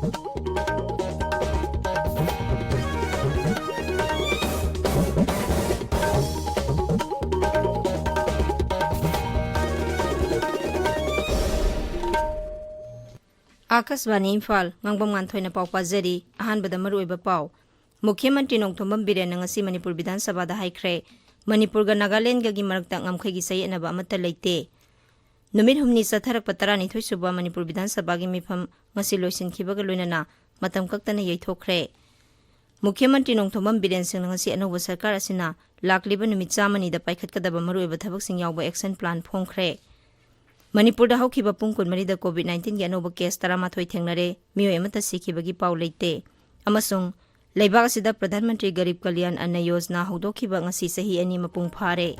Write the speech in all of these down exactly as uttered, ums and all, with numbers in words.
ꯑꯥꯀꯥꯁꯕꯥꯅꯤ ꯏꯝꯐꯥꯜ, ꯉꯥꯡꯕꯝ ꯉꯥꯟꯊꯣꯏꯅ ꯄꯥꯎ ꯄꯥꯖꯔꯤ꯫ ꯑꯍꯥꯟꯕꯗ ꯃꯔꯨꯑꯣꯏꯕ ꯄꯥꯎ꯫ ꯃꯨꯈ꯭ꯌ ꯃꯟꯇ꯭ꯔꯤ ꯅꯣꯡꯊꯣꯝꯕꯝ ꯕꯤꯔꯦꯟꯅ ꯉꯁꯤ ꯃꯅꯤꯄꯨꯔ ꯕꯤꯙꯥꯟ ꯁꯚꯥꯗ ꯍꯥꯏꯈ꯭ꯔꯦ, ꯃꯅꯤꯄꯨꯔꯒ ꯅꯥꯒꯥꯂꯦꯟꯗꯒꯤ ꯃꯔꯛꯇ ꯉꯝꯈꯩꯒꯤ ꯆꯌꯦꯠꯅꯕ ꯑꯃꯠꯇ ꯂꯩꯇꯦ꯫ ꯅꯨꯃꯤꯠ ꯍꯨꯝꯅꯤ ꯆꯠꯊꯔꯛꯄ ꯇꯔꯥꯅꯤꯊꯣꯏ ꯁꯨꯕ ꯃꯅꯤꯄꯨꯔ ꯕꯤꯙꯥꯟ ꯁꯚꯥꯒꯤ ꯃꯤꯐꯝ ꯉꯁꯤ ꯂꯣꯏꯁꯤꯟꯈꯤꯕꯒ ꯂꯣꯏꯅꯅ ꯃꯇꯝ ꯀꯛꯇꯅ ꯌꯩꯊꯣꯛꯈ꯭ꯔꯦ꯫ ꯃꯨꯈ꯭ꯌ ꯃꯟꯇ꯭ꯔꯤ ꯅꯣꯡꯊꯣꯝꯕꯝ ꯕꯤꯔꯦꯟ ꯁꯤꯡꯅ ꯉꯁꯤ ꯑꯅꯧꯕ ꯁꯔꯀꯥꯔ ꯑꯁꯤꯅ ꯂꯥꯛꯂꯤꯕ ꯅꯨꯃꯤꯠ ꯆꯥꯝꯃꯅꯤꯗ ꯄꯥꯏꯈꯠꯀꯗꯕ ꯃꯔꯨꯑꯣꯏꯕ ꯊꯕꯛꯁꯤꯡ ꯌꯥꯎꯕ action plan ꯐꯣꯡꯈ꯭ꯔꯦ꯫ ꯃꯅꯤꯄꯨꯔꯗ ꯍꯧꯈꯤꯕ ꯄꯨꯡ ꯀꯨꯟꯃꯔꯤꯗ COVID nineteenꯒꯤ ꯑꯅꯧꯕ case ꯇꯔꯥꯃꯥꯊꯣꯏ ꯊꯦꯡꯅꯔꯦ, ꯃꯤꯑꯣꯏ ꯑꯃꯠꯇ ꯁꯤꯈꯤꯕꯒꯤ ꯄꯥꯎ ꯂꯩꯇꯦ꯫ ꯑꯃꯁꯨꯡ ꯂꯩꯕꯥꯛ ꯑꯁꯤꯗ ꯄ꯭ꯔꯙꯥꯟ ꯃꯟꯇ꯭ꯔꯤ ꯒꯔꯤꯕ ꯀꯂꯌꯥꯟ ꯑꯟꯅ ꯌꯣꯖꯅꯥ ꯍꯧꯗꯣꯛꯈꯤꯕ ꯉꯁꯤ ꯆꯍꯤ ꯑꯅꯤ ꯃꯄꯨꯡ ꯐꯥꯔꯦ꯫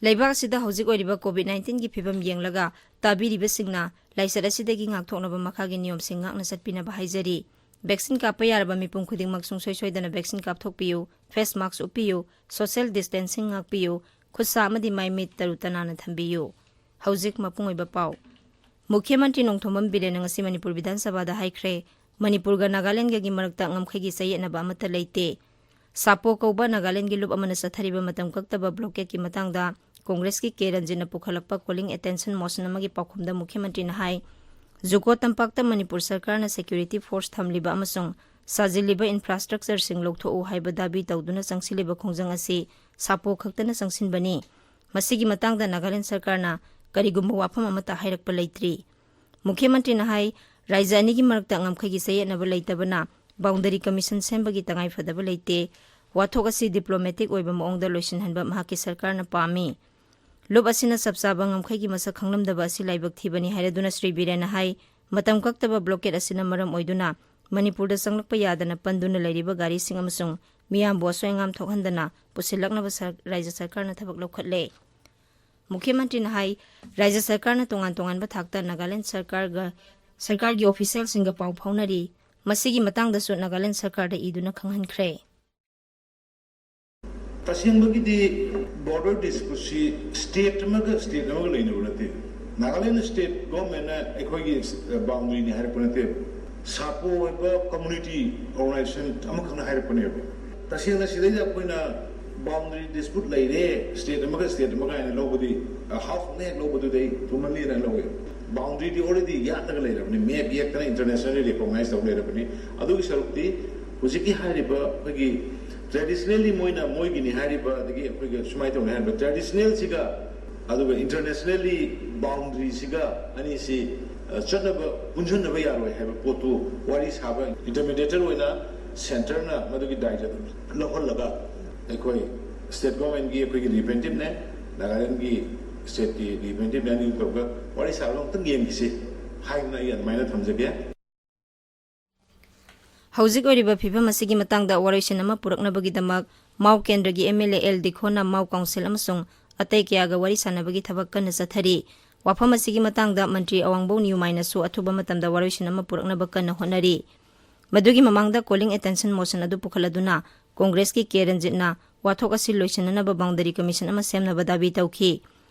ꯂꯩꯕꯥꯛ ꯑꯁꯤꯗ ꯍꯧꯖꯤꯛ ꯑꯣꯏꯔꯤꯕ COVID nineteenꯒꯤ ꯐꯤꯕꯝ ꯌꯦꯡꯂꯒ ꯇꯥꯕꯤꯔꯤꯕꯁꯤꯡꯅ ꯂꯥꯏꯆꯠ ꯑꯁꯤꯗꯒꯤ ꯉꯥꯛꯊꯣꯛꯅꯕ ꯃꯈꯥꯒꯤ ꯅꯤꯌꯣꯝꯁꯤꯡ ꯉꯥꯛꯅ ꯆꯠꯄꯤꯅꯕ ꯍꯥꯏꯖꯔꯤ꯫ Vaccine ꯀꯥꯞꯄ ꯌꯥꯔꯕ ꯃꯤꯄꯨꯝ ꯈꯨꯗꯤꯡꯃꯛ ꯁꯨꯡꯁꯣꯏ ꯁꯣꯏꯗꯅ vaccine ꯀꯥꯞꯊꯣꯛꯄꯤꯌꯨ, face mask ꯎꯞꯄꯤꯌꯨ, social distancing ꯉꯥꯛꯄꯤꯌꯨ, ꯈꯨꯠꯁꯥ ꯑꯃꯗꯤ ꯃꯥꯏ ꯃꯤꯠ ꯇꯔꯨ ꯇꯅꯥꯟꯅ ꯊꯝꯕꯤꯌꯨ꯫ ꯍꯧꯖꯤꯛ ꯃꯄꯨꯡ ꯑꯣꯏꯕ ꯄꯥꯎ꯫ ꯃꯨꯈ꯭ꯌ ꯃꯟꯇ꯭ꯔꯤ ꯅꯣꯡꯊꯣꯝꯕꯝ ꯕꯤꯔꯦꯟꯅ ꯉꯁꯤ ꯃꯅꯤꯄꯨꯔ ꯕꯤꯙꯥꯟ ꯁꯚꯥꯗ ꯍꯥꯏꯈ꯭ꯔꯦ, ꯃꯅꯤꯄꯨꯔꯒ ꯅꯥꯒꯥꯂꯦꯟꯗꯒꯤ ꯃꯔꯛꯇ ꯉꯝꯈꯩꯒꯤ ꯆꯌꯦꯠꯅꯕ ꯑꯃꯠꯇ ꯂꯩꯇꯦ꯫ ꯁꯥꯄꯣ ꯀꯧꯕ ꯅꯥꯒꯥꯂꯦꯟꯗꯒꯤ ꯂꯨꯞ ꯑꯃꯅ ꯆꯠꯊꯔꯤꯕ ꯃꯇꯝ ꯀꯛꯇꯕ blockadeꯀꯤ ꯃꯇꯥꯡꯗ ꯀꯣꯡꯒ꯭ꯔꯦꯁꯀꯤ ꯀꯦ ꯔꯟꯖꯤꯠꯅ ꯄꯨꯈꯠꯂꯛꯄ calling attention motion ꯑꯃꯒꯤ ꯄꯥꯎꯈꯨꯝꯗ ꯃꯨꯈ꯭ꯌ ꯃꯟꯇ꯭ꯔꯤꯅ ꯍꯥꯏ, ꯖꯨꯀꯣ ꯇꯝꯄꯥꯛꯇ ꯃꯅꯤꯄꯨꯔ ꯁꯔꯀꯥꯔꯅ security force ꯊꯝꯂꯤꯕ ꯑꯃꯁꯨꯡ ꯁꯥꯖꯤꯜꯂꯤꯕ infrastructureꯁꯤꯡ ꯂꯧꯊꯣꯛꯎ ꯍꯥꯏꯕ ꯗꯥꯕꯤ ꯇꯧꯗꯨꯅ ꯆꯪꯁꯤꯜꯂꯤꯕ ꯈꯣꯡꯖꯪ ꯑꯁꯤ ꯁꯥꯄꯣ ꯈꯛꯇꯅ ꯆꯪꯁꯤꯟꯕꯅꯤ꯫ ꯃꯁꯤꯒꯤ ꯃꯇꯥꯡꯗ ꯅꯥꯒꯥꯂꯦꯟꯗ ꯁꯔꯀꯥꯔꯅ ꯀꯔꯤꯒꯨꯝꯕ ꯋꯥꯐꯝ ꯑꯃꯠꯇ ꯍꯥꯏꯔꯛꯄ ꯂꯩꯇ꯭ꯔꯤ꯫ ꯃꯨꯈ꯭ꯌ ꯃꯟꯇ꯭ꯔꯤꯅ ꯍꯥꯏ, ꯔꯥꯖ꯭ꯌ ꯑꯅꯤꯒꯤ ꯃꯔꯛꯇ ꯉꯝꯈꯩꯒꯤ ꯆꯌꯦꯠꯅꯕ ꯂꯩꯇꯕꯅ boundary commission ꯁꯦꯝꯕꯒꯤ ꯇꯉꯥꯏ ꯐꯗꯕ ꯂꯩꯇꯦ꯫ ꯋꯥꯊꯣꯛ ꯑꯁꯤ diplomatic ꯑꯣꯏꯕ ꯃꯑꯣꯡꯗ ꯂꯣꯏꯁꯤꯟꯍꯟꯕ ꯃꯍꯥꯛꯀꯤ ꯁꯔꯀꯥꯔꯅ ꯄꯥꯝꯃꯤ꯫ ꯂꯨꯞ ꯑꯁꯤꯅ ꯆꯞ ꯆꯥꯕ ꯉꯝꯈꯩꯒꯤ ꯃꯁꯛ ꯈꯪꯂꯝꯗꯕ ꯑꯁꯤ ꯂꯥꯏꯕꯛ ꯊꯤꯕꯅꯤ ꯍꯥꯏꯔꯗꯨꯅ ꯁ꯭ꯔꯤ ꯕꯤꯔꯦꯟꯅ ꯍꯥꯏ, ꯃꯇꯝ ꯀꯛꯇꯕ blockade ꯑꯁꯤꯅ ꯃꯔꯝ ꯑꯣꯏꯗꯨꯅ ꯃꯅꯤꯄꯨꯔꯗ ꯆꯪꯂꯛꯄ ꯌꯥꯗꯅ ꯄꯟꯗꯨꯅ ꯂꯩꯔꯤꯕ ꯒꯥꯔꯤꯁꯤꯡ ꯑꯃꯁꯨꯡ ꯃꯤꯌꯥꯝꯕꯨ ꯑꯁꯣꯏ ꯑꯉꯥꯝ ꯊꯣꯛꯍꯟꯗꯅ ꯄꯨꯁꯤꯜꯂꯛꯅꯕ ꯁꯔ-, ꯔꯥꯖ꯭ꯌ ꯁꯔꯀꯥꯔꯅ ꯊꯕꯛ ꯂꯧꯈꯠꯂꯦ꯫ ꯃꯨꯈ꯭ꯌ ꯃꯟꯇ꯭ꯔꯤꯅ ꯍꯥꯏ, ꯔꯥꯖ꯭ꯌ ꯁꯔꯀꯥꯔꯅ ꯇꯣꯉꯥꯟ ꯇꯣꯉꯥꯟꯕ ꯊꯥꯛꯇ ꯅꯥꯒꯥꯂꯦꯟꯗ ꯁꯔꯀꯥꯔꯒ, ꯁꯔꯀꯥꯔꯒꯤ officialꯁꯤꯡꯒ ꯄꯥꯎ ꯐꯥꯎꯅꯔꯤ꯫ ꯃꯁꯤꯒꯤ ꯃꯇꯥꯡꯗꯁꯨ ꯅꯥꯒꯥꯂꯦꯟ ꯁꯔꯀꯥꯔꯗ ꯏꯗꯨꯅ ꯈꯪꯍꯟꯈ꯭ꯔꯦ꯫ ꯇꯁꯦꯡꯕꯒꯤꯗꯤ border disputeꯁꯤ state ꯑꯃꯒ state ꯑꯃꯒ ꯂꯩꯅꯕ ꯅꯠꯇꯦ꯫ ꯅꯥꯒꯥꯂꯦꯟ state governmentꯅ ꯑꯩꯈꯣꯏꯒꯤ boundaryꯅꯤ ꯍꯥꯏꯔꯛꯄ ꯅꯠꯇꯦꯕ꯫ ꯁꯥꯄꯣ ꯍꯥꯏꯕ community organization ꯑꯃꯈꯛꯅ ꯍꯥꯏꯔꯛꯄꯅꯦꯕ꯫ ꯇꯁꯦꯡꯅ ꯁꯤꯗꯩꯗ ꯑꯩꯈꯣꯏꯅ boundary dispute ꯂꯩꯔꯦ, state ꯑꯃꯒ state ꯑꯃꯒ ꯍꯥꯏꯅ ꯂꯧꯕꯗꯤ, half ꯑꯃ ꯍꯦꯛ ꯂꯧꯕꯗꯨꯗꯤ ꯑꯩ ꯊꯨꯃꯜꯂꯦꯅ ꯂꯧꯋꯦ꯫ Boundaryꯗꯤ already ꯌꯥꯠꯂꯒ ꯂꯩꯔꯕꯅꯤ, map ꯌꯦꯛꯇꯅ internationally recognize ꯇꯧ ꯂꯩꯔꯕꯅꯤ꯫ ꯑꯗꯨꯒꯤ ꯁꯔꯨꯛꯇꯤ ꯍꯧꯖꯤꯛꯀꯤ ꯍꯥꯏꯔꯤꯕ ꯑꯩꯈꯣꯏꯒꯤ traditionally ꯃꯣꯏꯅ ꯃꯣꯏꯒꯤꯅꯤ ꯍꯥꯏꯔꯤꯕ, ꯑꯗꯒꯤ ꯑꯩꯈꯣꯏꯒꯤ ꯁꯨꯃꯥꯏꯅ ꯇꯧꯅꯤ ꯍꯥꯏꯔꯤꯕ traditionalꯁꯤꯒ ꯑꯗꯨꯒ internationally boundaryꯁꯤꯒ ꯑꯅꯤꯁꯤ, ꯑ, ꯆꯠꯅꯕ, ꯄꯨꯟꯁꯤꯟꯅꯕ ꯌꯥꯔꯣꯏ ꯍꯥꯏꯕ ꯄꯣꯠꯇꯨ ꯋꯥꯔꯤ ꯁꯥꯕ intermediator ꯑꯣꯏꯅ centreꯅ ꯃꯗꯨꯒꯤ ꯗꯥꯏꯇ ꯂꯧꯍꯜꯂꯒ ꯑꯩꯈꯣꯏ state governmentꯀꯤ ꯑꯩꯈꯣꯏꯒꯤ representativeꯅꯦ, ꯅꯥꯒꯥꯂꯦꯟꯒꯤ stateꯀꯤ representativeꯅꯦ, ꯑꯅꯤꯗꯨ ꯇꯧꯔꯒ ꯋꯥꯔꯤ ꯁꯥꯔꯒ ꯑꯃꯨꯛꯇꯪ ꯌꯦꯡꯈꯤꯁꯤ ꯍꯥꯏꯗꯨꯅ ꯑꯩ ꯑꯗꯨꯃꯥꯏꯅ ꯊꯝꯖꯒꯦ꯫ ꯍꯧꯖꯤꯛ ꯑꯣꯏꯔꯤꯕ ꯐꯤꯕꯝ ꯑꯁꯤꯒꯤ ꯃꯇꯥꯡꯗ ꯋꯥꯔꯣꯏꯁꯤꯟ ꯑꯃ ꯄꯨꯔꯛꯅꯕꯒꯤꯗꯃꯛ ꯃꯥꯎ ꯀꯦꯟꯗ꯭ꯔꯒꯤ MLA ꯑꯦꯜ ꯗꯤꯈꯣꯅ ꯃꯥꯎ council ꯑꯃꯁꯨꯡ ꯑꯇꯩ ꯀꯌꯥꯒ ꯋꯥꯔꯤ ꯁꯥꯟꯅꯕꯒꯤ ꯊꯕꯛ ꯀꯟꯅ ꯆꯠꯊꯔꯤ꯫ ꯋꯥꯐꯝ ꯑꯁꯤꯒꯤ ꯃꯇꯥꯡꯗ ꯃꯟꯇ꯭ꯔꯤ ꯑꯋꯥꯡꯕꯧ ꯅꯤꯌꯨꯃꯥꯏꯅꯁꯨ ꯑꯊꯨꯕ ꯃꯇꯝꯗ ꯋꯥꯔꯣꯏꯁꯤꯟ ꯑꯃ ꯄꯨꯔꯛꯅꯕ ꯀꯟꯅ ꯍꯣꯠꯅꯔꯤ꯫ ꯃꯗꯨꯒꯤ ꯃꯃꯥꯡꯗ calling attention motion ꯑꯗꯨ ꯄꯨꯈꯠꯂꯗꯨꯅ ꯀꯣꯡꯒ꯭ꯔꯦꯁꯀꯤ ꯀꯦ ꯔꯟꯖꯤꯠꯅ ꯋꯥꯊꯣꯛ ꯑꯁꯤ ꯂꯣꯏꯁꯤꯟꯅꯅꯕ boundary commission ꯑꯃ ꯁꯦꯝꯅꯕ ꯗꯥꯕꯤ ꯇꯧꯈꯤ꯫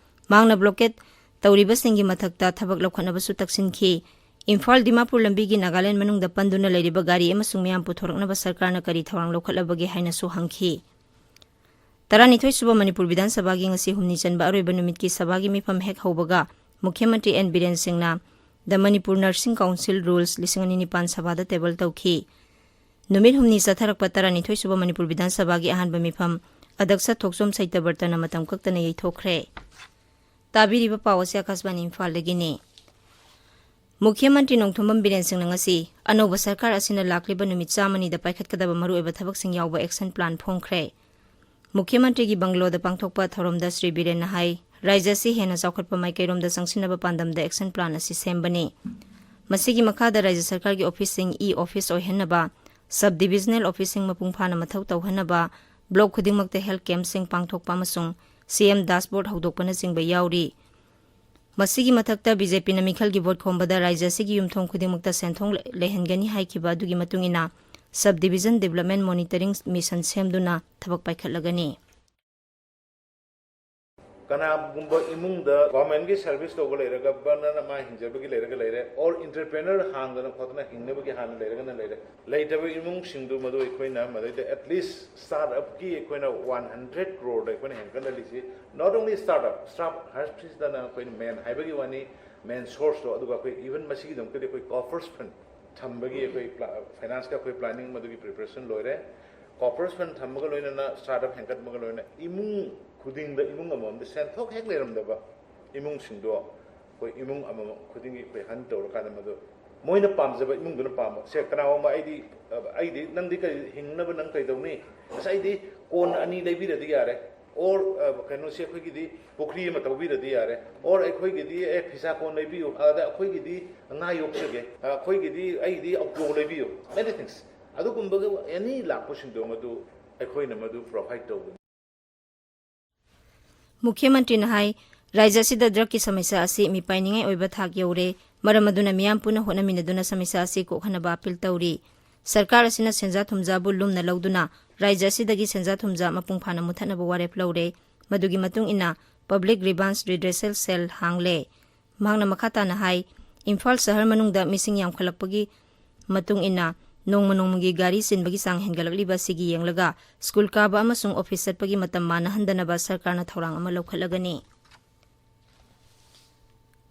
ꯃꯍꯥꯛꯅ blockade ꯇꯧꯔꯤꯕꯁꯤꯡꯒꯤ ꯃꯊꯛꯇ ꯊꯕꯛ ꯂꯧꯈꯠꯅꯕꯁꯨ ꯇꯛꯁꯤꯟꯈꯤ꯫ ꯏꯝꯐꯥꯜ ꯗꯤꯃꯥꯄꯨꯔ ꯂꯝꯕꯤꯒꯤ ꯅꯥꯒꯥꯂꯦꯟ ꯃꯅꯨꯡꯗ ꯄꯟꯗꯨꯅ ꯂꯩꯔꯤꯕ ꯒꯥꯔꯤ ꯑꯃꯁꯨꯡ ꯃꯌꯥꯝ ꯄꯨꯊꯣꯔꯛꯅꯕ ꯁꯔꯀꯥꯔꯅ ꯀꯔꯤ ꯊꯧꯔꯥꯡ ꯂꯧꯈꯠꯂꯕꯒꯦ ꯍꯥꯏꯅꯁꯨ ꯍꯪꯈꯤ꯫ ꯇꯔꯥꯅꯤꯊꯣꯏ ꯁꯨꯕ ꯃꯅꯤꯄꯨꯔ ꯕꯤꯙꯥꯟ ꯁꯚꯥꯒꯤ ꯉꯁꯤ ꯍꯨꯝꯅꯤ ꯆꯟꯕ ꯑꯔꯣꯏꯕ ꯅꯨꯃꯤꯠꯀꯤ ꯁꯚꯥꯒꯤ ꯃꯤꯐꯝ ꯍꯦꯛ ꯍꯧꯕꯒ ꯃꯨꯈ꯭ꯌ ꯃꯟꯇ꯭ꯔꯤ ꯑꯦꯟ ꯕꯤꯔꯦꯟ ꯁꯤꯡꯅ The Manipur Nursing Council Rules ꯂꯤꯁꯤꯡ ꯑꯅꯤ ꯅꯤꯄꯥꯟ ꯁꯚꯥꯗ table ꯇꯧꯈꯤ꯫ ꯅꯨꯃꯤꯠ ꯍꯨꯝꯅꯤ ꯆꯠꯊꯔꯛꯄ ꯇꯔꯥꯅꯤꯊꯣꯏ ꯁꯨꯕ ꯃꯅꯤꯄꯨꯔ ꯕꯤꯙꯥꯟ ꯁꯚꯥꯒꯤ ꯑꯍꯥꯟꯕ ꯃꯤꯐꯝ ꯑꯗꯛꯁ ꯊꯣꯛꯆꯣꯝ ꯁꯩꯇꯕꯔꯇꯅ ꯃꯇꯝ ꯀꯛꯇꯅ ꯌꯩꯊꯣꯛꯈ꯭ꯔꯦ꯫ ꯇꯥꯕꯤꯔꯤꯕ ꯄꯥꯎ ꯑꯁꯤ ꯑꯀꯥꯁꯕꯥꯅꯤ ꯏꯝꯐꯥꯜꯗꯒꯤꯅꯤ꯫ ꯃꯨꯈ꯭ꯌ ꯃꯟꯇ꯭ꯔꯤ ꯅꯣꯡꯊꯣꯝꯕꯝ ꯕꯤꯔꯦꯟ ꯁꯤꯡꯅ ꯉꯁꯤ ꯑꯅꯧꯕ ꯁꯔꯀꯥꯔ ꯑꯁꯤꯅ ꯂꯥꯛꯂꯤꯕ ꯅꯨꯃꯤꯠ ꯆꯥꯝꯃꯅꯤꯗ ꯄꯥꯏꯈꯠꯀꯗꯕ ꯃꯔꯨꯑꯣꯏꯕ ꯊꯕꯛꯁꯤꯡ ꯌꯥꯎꯕ action plan ꯐꯣꯡꯈ꯭ꯔꯦ꯫ ꯃꯨꯈ꯭ꯌ ꯃꯟꯇ꯭ꯔꯤꯒꯤ ꯕꯪꯒꯂꯣꯗ ꯄꯥꯡꯊꯣꯛꯄ ꯊꯧꯔꯝꯗ ꯁ꯭ꯔꯤ ꯕꯤꯔꯦꯟꯅ ꯍꯥꯏ, ꯔꯥꯖ꯭ꯌ ꯑꯁꯤ ꯍꯦꯟꯅ ꯆꯥꯎꯈꯠꯄ ꯃꯥꯏꯀꯩꯔꯣꯝꯗ ꯆꯪꯁꯤꯟꯅꯕ ꯄꯥꯟꯗꯝꯗ action plan ꯑꯁꯤ ꯁꯦꯝꯕꯅꯤ꯫ ꯃꯁꯤꯒꯤ ꯃꯈꯥꯗ ꯔꯥꯖ꯭ꯌ ꯁꯔꯀꯥꯔꯒꯤ officeꯁꯤꯡ e-office ꯑꯣꯏꯍꯟꯅꯕ, sub divisional officeꯁꯤꯡ ꯃꯄꯨꯡ ꯐꯥꯅ ꯃꯊꯧ ꯇꯧꯍꯟꯅꯕ, block ꯈꯨꯗꯤꯡꯃꯛꯇ health campꯁꯤꯡ ꯄꯥꯡꯊꯣꯛꯄ ꯑꯃꯁꯨꯡ CM dashboard ꯍꯧꯗꯣꯛꯄꯅꯆꯤꯡꯕ ꯌꯥꯎꯔꯤ꯫ ꯃꯁꯤꯒꯤ ꯃꯊꯛꯇ ꯕꯤ ꯖꯦ ꯄꯤꯅ ꯃꯤꯈꯜꯒꯤ ꯚꯣꯠ ꯈꯣꯝꯕꯗ ꯔꯥꯖ꯭ꯌ ꯑꯁꯤꯒꯤ ꯌꯨꯝꯊꯣꯡ ꯈꯨꯗꯤꯡꯃꯛꯇ ꯁꯦꯟꯊꯣꯡ ꯂꯩꯍꯟꯒꯅꯤ ꯍꯥꯏꯈꯤꯕ ꯑꯗꯨꯒꯤ ꯃꯇꯨꯡ ꯏꯟꯅ Sub Division Development Monitoring Mission ꯁꯦꯝꯗꯨꯅ ꯊꯕꯛ ꯄꯥꯏꯈꯠꯂꯒꯅꯤ꯫ ꯀꯅꯥꯒꯨꯝꯕ ꯏꯃꯨꯡꯗ ꯒꯣꯔꯃꯦꯟꯒꯤ ꯁꯔꯚꯤꯁ ꯇꯧꯕ ꯂꯩꯔꯒ ꯕꯔꯅꯔꯅ ꯃꯥ ꯍꯤꯡꯖꯕꯒꯤ ꯂꯩꯔꯒ ꯂꯩꯔꯦ, ꯑꯣꯔ ꯏꯟꯇꯔꯄ꯭ꯔꯦꯅꯔ ꯍꯥꯡꯗꯅ ꯈꯣꯠꯇꯅ ꯍꯤꯡꯅꯕꯒꯤ ꯍꯥꯟꯅ ꯂꯩꯔꯒꯅ ꯂꯩꯔꯦ꯫ ꯂꯩꯇꯕ ꯏꯃꯨꯡꯁꯤꯡꯗꯨ ꯃꯗꯨ ꯑꯩꯈꯣꯏꯅ ꯃꯗꯩꯗ at least startup ꯀꯤ ꯑꯩꯈꯣꯏꯅ one hundred crore ꯗ ꯑꯩꯈꯣꯏꯅ ꯍꯦꯟꯒꯠꯍꯜꯂꯤꯁꯤ꯫ Not only startup, startup ꯍꯥꯏꯁꯤꯗꯅ ꯑꯩꯈꯣꯏꯅ ꯃꯦꯟ ꯍꯥꯏꯕꯒꯤ ꯋꯥꯅꯤ, ꯃꯦꯟ ꯁꯣꯔꯁꯇꯣ꯫ ꯑꯗꯨꯒ ꯑꯩꯈꯣꯏ even ꯃꯁꯤꯒꯤꯗꯃꯛꯇꯗꯤ ꯑꯩꯈꯣꯏ corpus fund ꯊꯝꯕꯒꯤ ꯑꯩꯈꯣꯏ ꯐꯥꯏꯅꯥꯟꯁꯀ ꯑꯩꯈꯣꯏ ꯄ꯭ꯂꯥꯅꯤꯡ ꯃꯗꯨꯒꯤ ꯄ꯭ꯔꯤꯄꯦꯔꯦꯁꯟ ꯂꯣꯏꯔꯦ꯫ Corpus fund ꯊꯝꯕꯒ ꯂꯣꯏꯅꯅ startup ꯍꯦꯟꯒꯠꯄꯒ ꯂꯣꯏꯅꯅ ꯏꯃꯨꯡ ꯈꯨꯗꯤꯡꯗ, ꯏꯃꯨꯡ ꯑꯃꯃꯝꯗ ꯁꯦꯟꯊꯣꯛ ꯍꯦꯛ ꯂꯩꯔꯝꯗꯕ ꯏꯃꯨꯡꯁꯤꯡꯗꯣ ꯑꯩꯈꯣꯏ ꯏꯃꯨꯡ ꯑꯃꯃꯝ ꯈꯨꯗꯤꯡꯒꯤ ꯑꯩꯈꯣꯏ ꯍꯟ ꯇꯧꯔꯀꯥꯟꯗ ꯃꯗꯨ ꯃꯣꯏꯅ ꯄꯥꯝꯖꯕ, ꯏꯃꯨꯡꯗꯨꯅ ꯄꯥꯝꯕ꯫ ꯁꯦ, ꯀꯅꯥꯒꯨꯝꯕ ꯑꯩꯗꯤ, ꯑꯩꯗꯤ, "ꯅꯪꯗꯤ ꯀꯔꯤ, ꯍꯤꯡꯅꯕ ꯅꯪ ꯀꯩꯗꯧꯅꯤ?" ꯑꯁ, ꯑꯩꯗꯤ ꯀꯣꯟ ꯑꯅꯤ ꯂꯩꯕꯤꯔꯗꯤ ꯌꯥꯔꯦ, ꯑꯣꯔ ꯀꯩꯅꯣꯁꯦ, ꯑꯩꯈꯣꯏꯒꯤꯗꯤ ꯄꯨꯈ꯭ꯔꯤ ꯑꯃ ꯇꯧꯕꯤꯔꯗꯤ ꯌꯥꯔꯦ, ꯑꯣꯔ ꯑꯩꯈꯣꯏꯒꯤꯗꯤ, "ꯑꯦ, ꯐꯤꯁꯥ ꯀꯣꯟ ꯂꯩꯕꯤꯌꯨ", ꯑꯗ ꯑꯩꯈꯣꯏꯒꯤꯗꯤ ꯉꯥ ꯌꯣꯛꯆꯒꯦ, ꯑꯩꯈꯣꯏꯒꯤꯗꯤ, ꯑꯩꯒꯤꯗꯤ ꯑꯣꯇꯣ ꯂꯩꯕꯤꯌꯨ, many things꯫ ꯑꯗꯨꯒꯨꯝꯕꯒ ꯑꯦꯅꯤ ꯂꯥꯛꯄꯁꯤꯡꯗꯣ ꯃꯗꯨ ꯑꯩꯈꯣꯏꯅ ꯃꯗꯨ ꯄ꯭ꯔꯣꯚꯥꯏꯗ ꯇꯧꯒꯅꯤ꯫ ꯃꯨꯈ꯭ꯌ ꯃꯟꯇ꯭ꯔꯤꯅ ꯍꯥꯏ, ꯔꯥꯖ꯭ꯌ ꯑꯁꯤꯗ ꯗ꯭ꯔꯒꯀꯤ ꯁꯃꯁ꯭ꯌꯥ ꯑꯁꯤ ꯃꯤꯄꯥꯏꯅꯤꯡꯉꯥꯏ ꯑꯣꯏꯕ ꯊꯥꯛ ꯌꯧꯔꯦ꯫ ꯃꯔꯝ ꯑꯗꯨꯅ ꯃꯤꯌꯥꯝ ꯄꯨꯟꯅ ꯍꯣꯠꯅꯃꯤꯟꯅꯗꯨꯅ ꯁꯃꯁ꯭ꯌꯥ ꯑꯁꯤ ꯀꯣꯛꯍꯟꯅꯕ ꯑꯄꯤꯜ ꯇꯧꯔꯤ꯫ ꯁꯔꯀꯥꯔ ꯑꯁꯤꯅ ꯁꯦꯟꯖꯥ ꯊꯨꯝꯖꯥꯕꯨ ꯂꯨꯝꯅ ꯂꯧꯗꯨꯅ ꯔꯥꯖ꯭ꯌ ꯑꯁꯤꯗꯒꯤ ꯁꯦꯟꯖꯥ ꯊꯨꯝꯖꯥ ꯃꯄꯨꯡ ꯐꯥꯅ ꯃꯨꯠꯊꯠꯅꯕ ꯋꯥꯔꯦꯞ ꯂꯧꯔꯦ꯫ ꯃꯗꯨꯒꯤ ꯃꯇꯨꯡ ꯏꯟꯅ Public Grievance Redressal Cell ꯍꯥꯡꯂꯦ꯫ ꯃꯍꯥꯛꯅ ꯃꯈꯥ ꯇꯥꯅ ꯍꯥꯏ, ꯏꯝꯐꯥꯜ ꯁꯍꯔ ꯃꯅꯨꯡꯗ ꯃꯤꯁꯤꯡ ꯌꯥꯝꯈꯠꯂꯛꯄꯒꯤ ꯃꯇꯨꯡ ꯏꯟꯅ ꯅꯣꯡꯃ ꯅꯣꯡꯃꯒꯤ ꯒꯥꯔꯤ ꯆꯤꯟꯕꯒꯤ ꯆꯥꯡ ꯍꯦꯟꯒꯠꯂꯛꯂꯤꯕ ꯑꯁꯤꯒꯤ ꯌꯦꯡꯂꯒ ꯁ꯭ꯀꯨꯜ ꯀꯥꯕ ꯑꯃꯁꯨꯡ ꯑꯣꯐꯤꯁ ꯆꯠꯄꯒꯤ ꯃꯇꯝ ꯃꯥꯟꯅꯍꯟꯗꯅꯕ ꯁꯔꯀꯥꯔꯅ ꯊꯧꯔꯥꯡ ꯑꯃ ꯂꯧꯈꯠꯂꯒꯅꯤ꯫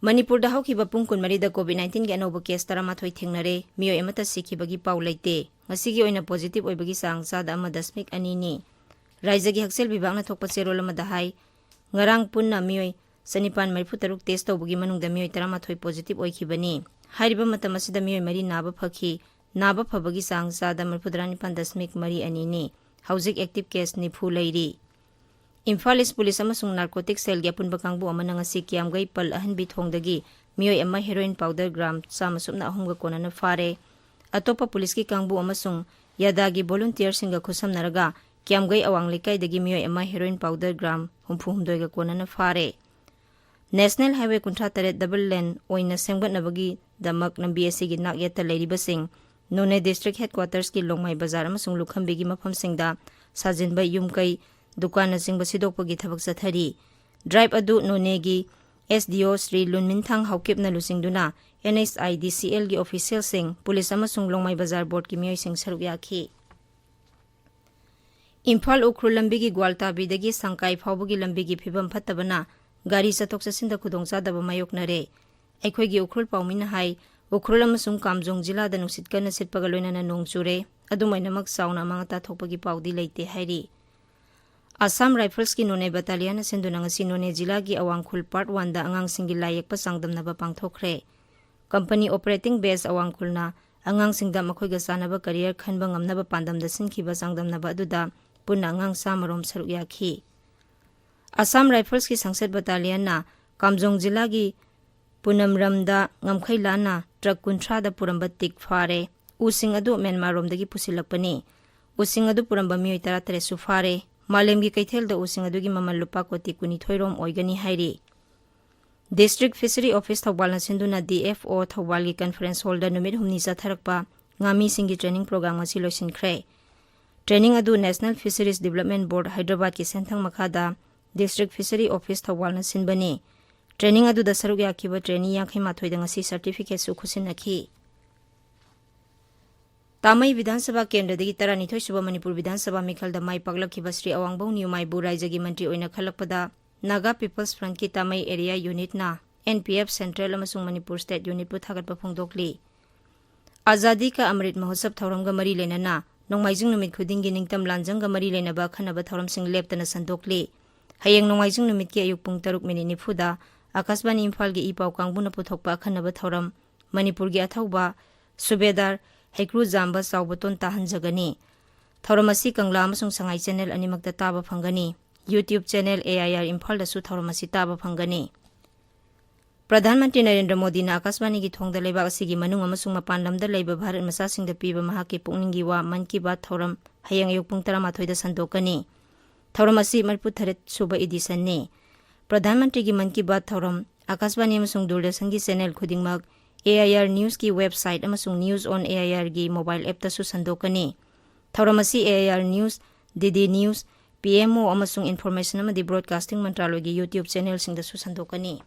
ꯃꯅꯤꯄꯨꯔꯗ ꯍꯧꯈꯤꯕ ꯄꯨꯡ ꯀꯨꯟꯃꯔꯤꯗ COVID nineteen ꯒꯤ ꯑꯅꯧꯕ ꯀꯦꯁ ꯇꯔꯥꯃꯥꯊꯣꯏ ꯊꯦꯡꯅꯔꯦ꯫ ꯃꯤꯑꯣꯏ ꯑꯃꯠꯇ ꯁꯤꯈꯤꯕꯒꯤ ꯄꯥꯎ ꯂꯩꯇꯦ꯫ ꯉꯁꯤꯒꯤ ꯑꯣꯏꯅ ꯄꯣꯖꯤꯇꯤꯚ ꯑꯣꯏꯕꯒꯤ ꯆꯥꯡ ꯆꯥꯗ ꯑꯃ ꯗꯁꯃꯤꯛ ꯑꯅꯤꯅꯤ꯫ ꯔꯥꯏꯖ꯭ꯌꯒꯤ ꯍꯛꯁꯦꯜ ꯕꯤꯚꯥꯒꯅ ꯊꯣꯛꯄ ꯆꯦꯔꯣꯜ ꯑꯃꯗ ꯍꯥꯏ, ꯉꯔꯥꯡ ꯄꯨꯟꯅ ꯃꯤꯑꯣꯏ ꯆꯅꯤꯄꯥꯟ ꯃꯔꯤꯐꯨ ꯇꯔꯨꯛ ꯇꯦꯁ ꯇꯧꯕꯒꯤ ꯃꯅꯨꯡꯗ ꯃꯤꯑꯣꯏ ꯇꯔꯥꯃꯥꯊꯣꯏ ꯄꯣꯖꯤꯇꯤꯚ ꯑꯣꯏꯈꯤꯕꯅꯤ꯫ ꯍꯥꯏꯔꯤꯕ ꯃꯇꯝ ꯑꯁꯤꯗ ꯃꯤꯑꯣꯏ ꯃꯔꯤ ꯅꯥꯕ ꯐꯈꯤ꯫ ꯅꯥꯕ ꯐꯕꯒꯤ ꯆꯥꯡ ꯆꯥꯗ ꯃꯔꯤꯐꯨꯇꯔꯥ ꯅꯤꯄꯥꯟ ꯗꯁꯃꯤꯛ ꯃꯔꯤ ꯑꯅꯤꯅꯤ꯫ ꯍꯧꯖꯤꯛ ꯑꯦꯛꯇꯤꯚ ꯀꯦꯁ ꯅꯤꯐꯨ ꯂꯩꯔꯤ꯫ ꯏꯝꯐꯥꯜ ꯏꯁ ꯄꯨꯂꯤꯁ ꯑꯃꯁꯨꯡ ꯅꯥꯔꯀꯣꯇꯤꯛ ꯁꯦꯜꯒꯤ ꯑꯄꯨꯟꯕ ꯀꯥꯡꯕꯨ ꯑꯃꯅ ꯉꯁꯤ ꯀꯤꯌꯥꯝꯒꯩ ꯄꯜ ꯑꯍꯟꯕꯤ ꯊꯣꯡꯗꯒꯤ ꯃꯤꯑꯣꯏ ꯑꯃ ꯍꯦꯔꯣꯏꯟ ꯄꯥꯎꯗꯔ ꯒ꯭ꯔꯥꯝ ꯆꯥꯝꯃ ꯁꯨꯞꯅ ꯑꯍꯨꯝꯒ ꯀꯣꯟꯅꯅ ꯐꯥꯔꯦ꯫ ꯑꯇꯣꯞꯄ ꯄꯨꯂꯤꯁꯀꯤ ꯀꯥꯡꯕꯨ ꯑꯃꯁꯨꯡ ꯌꯥꯗꯥꯒꯤ ꯚꯣꯂꯨꯟꯇꯤꯌꯔꯁꯤꯡꯒ ꯈꯨꯠꯁꯝꯅꯔꯒ ꯀꯤꯌꯥꯝꯒꯩ ꯑꯋꯥꯡ ꯂꯩꯀꯥꯏꯗꯒꯤ ꯃꯤꯑꯣꯏ ꯑꯃ ꯍꯦꯔꯣꯏꯟ ꯄꯥꯎꯗꯔ ꯒ꯭ꯔꯥꯝ ꯍꯨꯝꯐꯨ ꯍꯨꯝꯗꯣꯏꯒ ꯀꯣꯟꯅꯅ ꯐꯥꯔꯦ꯫ National Highway ꯀꯨꯟꯊ꯭ꯔꯥ ꯇꯔꯦꯠ double lane ꯑꯣꯏꯅ ꯁꯦꯝꯒꯠꯅꯕꯒꯤꯗꯃꯛ ꯂꯝꯕꯤ ꯑꯁꯤꯒꯤ ꯅꯥꯛꯌꯦꯠꯇ ꯂꯩꯔꯤꯕꯁꯤꯡ ꯅꯣꯅꯦ district headquarters ꯀꯤ ꯂꯣꯡꯃꯥꯏ ꯕꯖꯥꯔ ꯑꯃꯁꯨꯡ ꯂꯨꯈꯝꯕꯤꯒꯤ ꯃꯐꯝꯁꯤꯡꯗ ꯁꯥꯖꯤꯟꯕ ꯌꯨꯝ ꯀꯩ, ꯗꯨꯀꯥꯟꯅꯆꯤꯡꯕ ꯁꯤꯗꯣꯛꯄꯒꯤ ꯊꯕꯛ ꯆꯠꯊꯔꯤ꯫ Drive ꯑꯗꯨ ꯅꯣꯅꯦꯒꯤ S D O ꯁ꯭ꯔꯤ ꯂꯨꯟꯃꯤꯟꯊꯥꯡ ꯍꯥꯎꯀꯤꯞꯅ ꯂꯨꯆꯤꯡꯗꯨꯅ N H I D C L ꯒꯤ official ꯁꯤꯡ, ꯄꯨꯂꯤꯁ ꯑꯃꯁꯨꯡ ꯂꯣꯡꯃꯥꯏ ꯕꯖꯥꯔ board ꯀꯤ ꯃꯤꯑꯣꯏꯁꯤꯡ ꯁꯔꯨꯛ ꯌꯥꯈꯤ꯫ ꯏꯝꯐꯥꯜ ꯎꯈ꯭ꯔꯨꯜ ꯂꯝꯕꯤꯒꯤ ꯒ꯭ꯋꯥꯜꯇꯥꯕꯤꯗꯒꯤ ꯁꯪꯀꯥꯏ ꯐꯥꯎꯕꯒꯤ ꯂꯝꯕꯤꯒꯤ ꯐꯤꯕꯝ ꯐꯠꯇꯕꯅ ꯒꯥꯔꯤ ꯆꯠꯊꯣꯛ ꯆꯠꯁꯤꯟꯗ ꯈꯨꯗꯣꯡꯆꯥꯗꯕ ꯃꯥꯌꯣꯛꯅꯔꯦ꯫ ꯑꯩꯈꯣꯏꯒꯤ ꯎꯈ꯭ꯔꯨꯜ ꯄꯥꯎꯃꯤꯅ ꯍꯥꯏ, ꯎꯈ꯭ꯔꯨꯜ ꯑꯃꯁꯨꯡ ꯀꯥꯝꯖꯣꯡ ꯖꯤꯂꯥꯗ ꯅꯨꯡꯁꯤꯠ ꯀꯟꯅ ꯁꯤꯠꯄꯒ ꯂꯣꯏꯅꯅ ꯅꯣꯡ ꯆꯨꯔꯦ꯫ ꯑꯗꯨꯝ ꯑꯣꯏꯅꯃꯛ, ꯆꯥꯎꯅ ꯑꯃꯥꯡ ꯑꯇꯥ ꯊꯣꯛꯄꯒꯤ ꯄꯥꯎꯗꯤ ꯂꯩꯇꯦ ꯍꯥꯏꯔꯤ꯫ ꯑꯁꯥꯝ ꯔꯥꯏꯐꯜꯁꯀꯤ ꯅꯣꯅꯦ ꯕꯇꯥꯂꯤꯌꯟꯅ ꯁꯤꯟꯗꯨꯅ ꯉꯁꯤ ꯅꯣꯅꯦ ꯖꯤꯂꯥꯒꯤ ꯑꯋꯥꯡꯈꯨꯜ Part One ꯗ ꯑꯉꯥꯡꯁꯤꯡꯒꯤ ꯂꯥꯏ ꯌꯦꯛꯄ ꯆꯥꯡꯗꯝꯅꯕ ꯄꯥꯡꯊꯣꯛꯈ꯭ꯔꯦ꯫ Company operating base ꯑꯋꯥꯡꯈꯨꯜꯅ ꯑꯉꯥꯡꯁꯤꯡꯗ ꯃꯈꯣꯏꯒ ꯆꯥꯟꯅꯕ career ꯈꯟꯕ ꯉꯝꯅꯕ ꯄꯥꯟꯗꯝꯗ ꯁꯤꯟꯈꯤꯕ ꯆꯥꯡꯗꯝꯅꯕ ꯑꯗꯨꯗ ꯄꯨꯟꯅ ꯑꯉꯥꯡ ꯆꯥꯝꯃ ꯔꯣꯝ ꯁꯔꯨꯛ ꯌꯥꯈꯤ꯫ ꯑꯁꯥꯝ ꯔꯥꯏꯐꯜꯁꯀꯤ ꯁꯪꯁꯠ ꯕꯇꯥꯂꯤꯌꯟꯅ ꯀꯥꯝꯖꯣꯡ ꯖꯤꯂꯥꯒꯤ ꯄꯨꯅꯝꯔꯝꯗ ꯉꯝꯈꯩ ꯂꯥꯟꯅ ꯇ꯭ꯔꯛ ꯀꯨꯟꯊ꯭ꯔꯥꯗ ꯄꯨꯔꯝꯕ ꯇꯤꯛ ꯐꯥꯔꯦ꯫ ꯎꯁꯤꯡ ꯑꯗꯨ ꯃ꯭ꯌꯥꯟꯃꯥꯔꯔꯣꯝꯗꯒꯤ ꯄꯨꯁꯤꯜꯂꯛꯄꯅꯤ꯫ ꯎꯁꯤꯡ ꯑꯗꯨ ꯄꯨꯔꯝꯕ ꯃꯤꯑꯣꯏ ꯇꯔꯥꯇꯔꯦꯠꯁꯨ ꯐꯥꯔꯦ꯫ ꯃꯥꯂꯦꯝꯒꯤ ꯀꯩꯊꯦꯜꯗ ꯎꯁꯤꯡ ꯑꯗꯨꯒꯤ ꯃꯃꯜ ꯂꯨꯄꯥ ꯀꯣꯇꯤ ꯀꯨꯟꯅꯤꯊꯣꯏ ꯔꯣꯝ ꯑꯣꯏꯒꯅꯤ ꯍꯥꯏꯔꯤ꯫ District Fishery Office ꯊꯧꯕꯥꯜꯅ ꯁꯤꯟꯗꯨꯅ D F O ꯊꯧꯕꯥꯜꯒꯤ conference hall ꯗ ꯅꯨꯃꯤꯠ ꯍꯨꯝꯅꯤ ꯆꯠꯊꯔꯛꯄ ꯉꯥꯃꯤꯁꯤꯡꯒꯤ training program ꯉꯁꯤ ꯂꯣꯏꯁꯤꯟꯈ꯭ꯔꯦ꯫ Training ꯑꯗꯨ National Fisheries Development Board ꯍꯥꯏꯗ꯭ꯔꯕꯥꯗꯀꯤ ꯁꯦꯟꯊꯪ ꯃꯈꯥꯗ District Fishery Office ꯊꯧꯕꯥꯜꯅ ꯁꯤꯟꯕꯅꯤ꯫ Training ꯑꯗꯨꯗ ꯁꯔꯨꯛ ꯌꯥꯈꯤꯕ trainee ꯌꯥꯡꯈꯩ ꯃꯥꯊꯣꯏꯗ ꯉꯁꯤ certificate ꯁꯨ ꯈꯨꯠꯁꯤꯟꯅꯈꯤ꯫ ꯇꯥꯃꯩ ꯕꯤꯙꯥꯟ ꯁꯚꯥ ꯀꯦꯟꯗ꯭ꯔꯗꯒꯤ ꯇꯔꯥꯅꯤꯊꯣꯏ ꯁꯨꯕ ꯃꯅꯤꯄꯨꯔ ꯕꯤꯙꯥꯟ ꯁꯚꯥ ꯃꯤꯈꯜꯗ ꯃꯥꯏ ꯄꯥꯛꯂꯛꯈꯤꯕ ꯁ꯭ꯔꯤ ꯑꯋꯥꯡꯕꯧ ꯅꯤꯌꯨꯃꯥꯏꯕꯨ ꯔꯥꯏꯖꯒꯤ ꯃꯟꯇ꯭ꯔꯤ ꯑꯣꯏꯅ ꯈꯜꯂꯛꯄꯗ Naga People's Front ꯀꯤ ꯇꯥꯃꯩ area unit ꯅ N P F Central ꯑꯃꯁꯨꯡ ꯃꯅꯤꯄꯨꯔ State unit ꯄꯨ ꯊꯥꯒꯠꯄ ꯐꯣꯡꯗꯣꯛꯂꯤ꯫ ꯑꯖꯥꯗꯤ ꯀꯥ ꯑꯃ꯭ꯔꯤꯠ ꯃꯍꯣꯠꯁꯕ ꯊꯧꯔꯝꯒ ꯃꯔꯤ ꯂꯩꯅꯅ ꯅꯣꯡꯃꯥꯏꯖꯤꯡ ꯅꯨꯃꯤꯠ ꯈꯨꯗꯤꯡꯒꯤ ꯅꯤꯡꯇꯝ ꯂꯥꯟꯖꯪꯒ ꯃꯔꯤ ꯂꯩꯅꯕ ꯑꯈꯟꯅꯕ ꯊꯧꯔꯝꯁꯤꯡ ꯂꯦꯞꯇꯅ ꯁꯟꯗꯣꯛꯂꯤ꯫ ꯍꯌꯦꯡ ꯅꯣꯡꯃꯥꯏꯖꯤꯡ ꯅꯨꯃꯤꯠꯀꯤ ꯑꯌꯨꯛ ꯄꯨꯡ ꯇꯔꯨꯛ ꯃꯤꯅꯤꯠ ꯅꯤꯐꯨꯗ ꯑꯀꯥꯁꯕꯥꯅꯤ ꯏꯝꯐꯥꯜꯒꯤ ꯏ ꯄꯥꯎ ꯀꯥꯡꯕꯨꯅ ꯄꯨꯊꯣꯛꯄ ꯑꯈꯟꯅꯕ ꯊꯧꯔꯝ ꯃꯅꯤꯄꯨꯔꯒꯤ ꯑꯊꯧꯕ ꯁꯨꯕꯦꯗꯥꯔ ꯍꯩꯀ꯭ꯔꯨꯖꯥꯝꯕ ꯆꯥꯎꯕꯇꯣꯟ ꯇꯥꯍꯟꯖꯒꯅꯤ꯫ ꯊꯧꯔꯝ ꯑꯁꯤ ꯀꯪꯂꯥ ꯑꯃꯁꯨꯡ ꯁꯉꯥꯏ channel ꯑꯅꯤꯃꯛꯇ ꯇꯥꯕ ꯐꯪꯒꯅꯤ꯫ YouTube channel A I R ꯏꯝꯐꯥꯜꯗꯁꯨ ꯊꯧꯔꯝ ꯑꯁꯤ ꯇꯥꯕ ꯐꯪꯒꯅꯤ꯫ ꯄ꯭ꯔꯙꯥꯟ ꯃꯟꯇ꯭ꯔꯤ ꯅꯔꯦꯟꯗ꯭ꯔ ꯃꯣꯗꯤꯅ ꯑꯀꯥꯁꯕꯥꯅꯤꯒꯤ ꯊꯣꯡꯗ ꯂꯩꯕꯥꯛ ꯑꯁꯤꯒꯤ ꯃꯅꯨꯡ ꯑꯃꯁꯨꯡ ꯃꯄꯥꯟ ꯂꯝꯗ ꯂꯩꯕ ꯚꯥꯔꯠ ꯃꯆꯥꯁꯤꯡꯗ ꯄꯤꯕ ꯃꯍꯥꯛꯀꯤ ꯄꯨꯛꯅꯤꯡꯒꯤ ꯋꯥ ꯃꯟ ꯀꯤ ꯕꯥꯠ ꯊꯧꯔꯝ ꯍꯌꯦꯡ ꯑꯌꯨꯛ ꯄꯨꯡ ꯇꯔꯥꯃꯥꯊꯣꯏꯗ ꯁꯟꯗꯣꯛꯀꯅꯤ꯫ ꯊꯧꯔꯝ ꯑꯁꯤ ꯃꯔꯤꯐꯨ ꯇꯔꯦꯠ ꯁꯨꯕ edition ꯅꯤ꯫ ꯄ꯭ꯔꯙꯥꯟ ꯃꯟꯇ꯭ꯔꯤꯒꯤ ꯃꯟ ꯀꯤ ꯕꯥꯠ ꯊꯧꯔꯝ ꯑꯀꯥꯁꯕꯥꯅꯤ ꯑꯃꯁꯨꯡ ꯗꯨꯔꯗꯔꯁꯟꯒꯤ ꯆꯦꯅꯦꯜ ꯈꯨꯗꯤꯡꯃꯛ, AIR News ꯀꯤ website ꯑꯃꯁꯨꯡ News on AIR ꯒꯤ mobile app ꯇꯁꯨ ꯁꯟꯗꯣꯛꯀꯅꯤ꯫ ꯊꯧꯔꯝ ꯑꯁꯤ AIR News, DD News, PMO ꯑꯃꯁꯨꯡ Information ꯑꯃꯗꯤ Broadcasting ꯃꯟꯇ꯭ꯔꯥꯂꯣꯏꯒꯤ YouTube ꯆꯦꯅꯦꯜꯁꯤꯡꯗꯁꯨ ꯁꯟꯗꯣꯛꯀꯅꯤ꯫